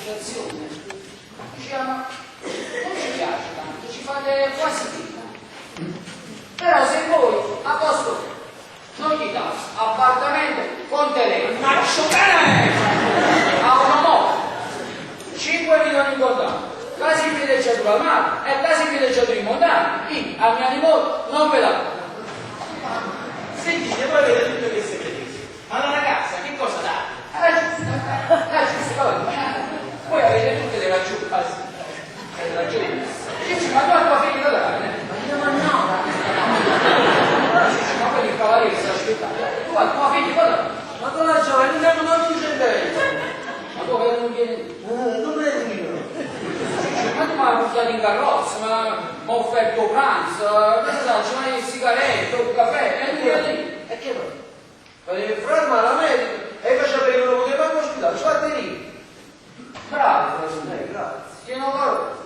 Associazione, diciamo, non ci piace tanto, ci fate quasi pena. Però se voi a vostro non gli date appartamento con telefono, Ma cane! a una moto, 5 milioni in contanti, casa in villeggiatura al mare e casa in villeggiatura in montagna, io a mia nipote non ve la do. Sentite, voi avete tutte queste pretese, ma la ragazza che cosa dà? È giusto, è giusto, vabbè. Voi avete tutte le ragioni, ah, sì, le ragioni. Ciccio, ma tu a tua figlia la dai? Ma io non no, Ciccio, ma quelli il cavaliere sta aspettando. Tu a tua figlia cosa dai? Ma tu la giovane, non abbiamo manco un centesimo. Ma tu che non vieni? Non prendi io. Ciccio, ma tu mi hai portato in carrozza, mi ha offerto pranzo, cosa sa, c'è una sigaretta, un caffè, e tu vieni. E che no? Perché il frate ma la medica e faceva per non poteva manco ospedale, ci fa lì. Bravo, fratello. Grazie. Tieni un coro.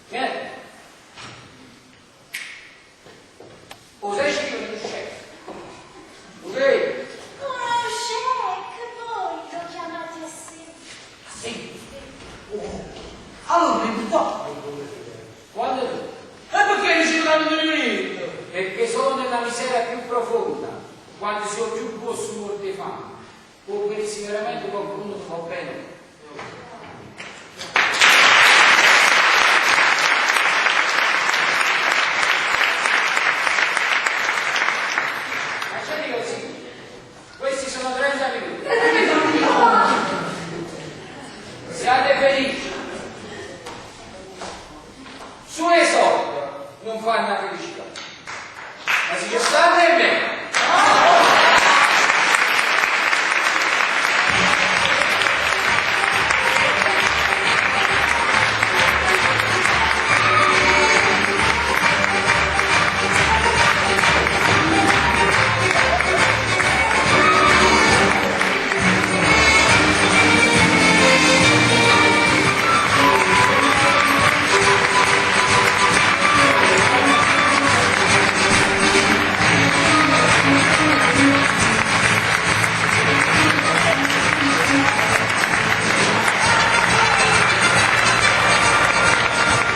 Vieni. Cos'è scritto un chef? Ok? Uno check, voi lo chiamate sì. Sì. Allora mi qua. Quando tu? E perché dici che non mi Perché solo nella miseria più profonda, quando si è più grosso morte di fame, può venirsi veramente qualcuno che fa bene. Ma c'è di così. Questi sono 30 minuti. Siate felici. Sulle soldi non fanno la felicità. Ma se ci stanno